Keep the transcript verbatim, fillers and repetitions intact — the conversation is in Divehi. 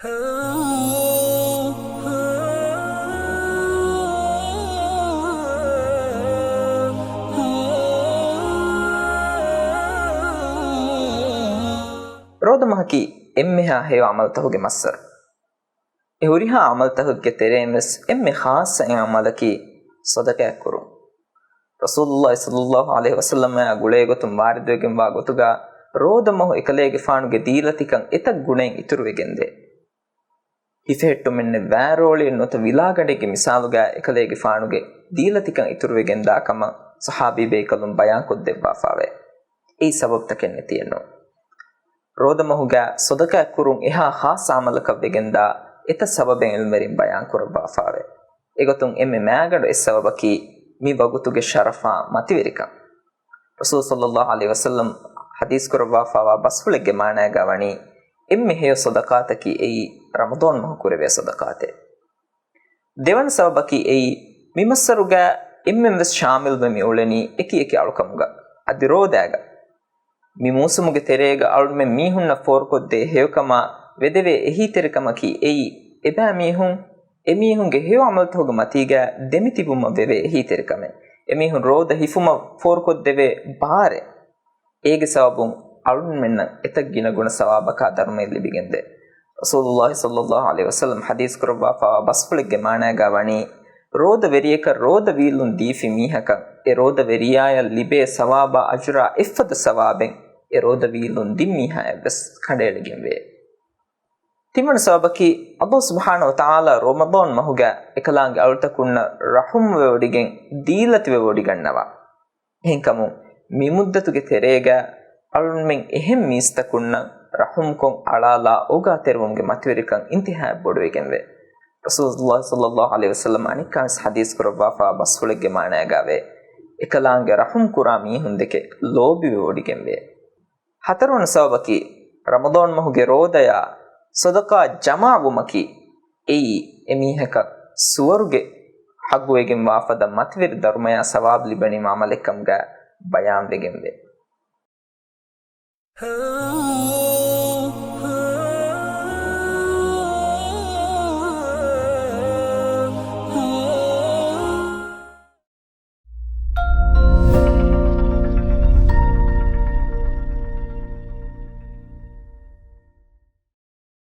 ރޯދަމަހަކީ އެންމެހާ ހެޔޮ ޢަމަލުތަކުގެ މައްސަރު. އެ ހުރިހާ ޢަމަލުތަކެއްގެ ތެރެއިން ވެސް އެންމެ ޚާއްޞަ އެއް ޢަމަލަކީ ޞަދަޤާތް ކުރުން. ރަސޫލުﷲ ޞައްލަﷲ ޢަލައިހި ވަސައްލަމާ ގުޅޭގޮތުން ވާރިދުވެގެންވާ ގޮތުގަ، ރޯދަމަހު އެކަލޭގެފާނުގެ ދީލަތިކަން އެތައް ގުނައިން އިތުރުވެގެންދޭ. ހިފެހެއްޓުމެއްނެތް ވާރޯޅިއެއް ނުވަތަ ވިލާގަނޑެއްގެ މިސާލުގަ އެކަލޭގެފާނުގެ ދީލަތިކަން އިތުރުވެގެންދާ ކަމަށް ޞަޙާބީ ބޭކަލުން ބަޔާންކޮށްދެއްވާފާވޭ. އެއީ ސަބަބުތަކެއް ނެތިއެއްނޫން. ރޯދަމަހުގަ ޞަދަޤާތް ކުރުން އެހާ ޚާއްޞަ ޢަމަލަކަށް ވެގެންދާ އެތައް ސަބަބެއް ޢިލްމުވެރިން ބަޔާންކުރައްވާފާވޭ. އެގޮތުން އެންމެ މާގަނޑު އެއް ސަބަބަކީ މި ވަގުތުގެ ޝަރަފާ މަތިވެރިކަން. ރަސޫލު ޞައްލަﷲ ޢަލައިހި ވަސައްލަމް ޙަދީޘް ކުރައްވާފާވާ ބަސްފުޅެއްގެ މާނައިގަ ވަނީ، އެންމެ ހެޔޮ ޞަދަޤާތަކީ އެއީ ރަމަޟާން މަހު ކުރެވޭ ޞަދަޤާތެއް. ދެވަނަ ސަބަބަކީ އެއީ، މި މައްސަރުގަ އެންމެން ވެސް ޝާމިލްވެ މި އުޅެނީ އެކި އެކި އަޅުކަމުގަ، އަދި ރޯދާގަ. މި މޫސުމުގެ ތެރޭގަ އަޅުމެން މީހުންނަށް ފޯރުކޮށްދޭ ހެޔޮކަމާ ވެދެވޭ އެހީތެރިކަމަކީ އެއީ، އެބައިމީހުން އެމީހުންގެ ހެޔޮ ޢަމަލުތަކުގެ މަތީގަ ދެމިތިބުމަށް ވެވޭ އެހީތެރިކަމެއް. އެމީހުން ރޯދަ ހިފުމަށް ފޯރުކޮށްދެވޭ ބާރެއް. އޭގެ ސަބަބުން އަޅުންމެންނަށް އެތައް ގިނަގުނަ ސަވާބަކާ ދަރުމައެއް ލިބިގެންދޭ. ރަސޫލުﷲ ޞައްލަﷲ ޢަލައިހި ވަސައްލަމް ޙަދީޘް ކުރައްވާފާވާ ބަސްފުޅެއްގެ މާނައިގަ ވަނީ، ރޯދަ ވެރިޔަކަށް ރޯދަ ވީއްލުން ދީފި މީހަކަށް އެ ރޯދަ ވެރިޔާޔަށް ލިބޭ ސަވާބާ އަޖުރާ އެއްފަދަ ސަވާބެއް އެ ރޯދަ ވީއްލުން ދިން މީހާޔަށް ވެސް ކަނޑައެޅިގެންވޭ. ތިންވަނަ ސަބަބަކީ، ﷲ ސުބްޙާނަހޫ ވަތަޢާލާ ރަމަޟާން މަހުގަ އެކަލާނގެ އަޅުތަކުންނަށް ރަޙުމްވެވޮޑިގެން ދީލަތިވެވޮޑިގަންނަވާ. އެހެންކަމުން، މި މުއްދަތުގެ ތެރޭގަ އަޅުންމެން އެހެން މީސްތަކުންނަށް ރަޙުމްކޮށް އަޅާލާ އޯގާތެރިވުމުގެ މަތިވެރިކަން އިންތިހާއަށް ބޮޑުވެގެންވޭ. ރަސޫލުﷲ ޞައްލަﷲ ޢަލައިހި ވަސައްލަމް އަނެއްކާވެސް ޙަދީޘް ކުރައްވާފާ ބަސްފުޅެއްގެ މާނައިގަވޭ، އެކަލާނގެ ރަޙުމް ކުރާ މީހުންދެކެ ލޯބިވެވޮޑިގެންވޭ. ހަތަރުވަނަ ސަބަބަކީ، ރަމަޟާން މަހުގެ ރޯދަޔާ ޞަދަޤާ ޖަމާވުމަކީ، އެއީ އެމީހަކަށް ސުވަރުގެ ޙައްޤުވެގެންވާ ފަދަ މަތިވެރި ދަރުމަޔާ ސަވާބު ލިބެނީމާ ޢަމަލެއްކަމުގަ ބަޔާންވެގެންވޭ.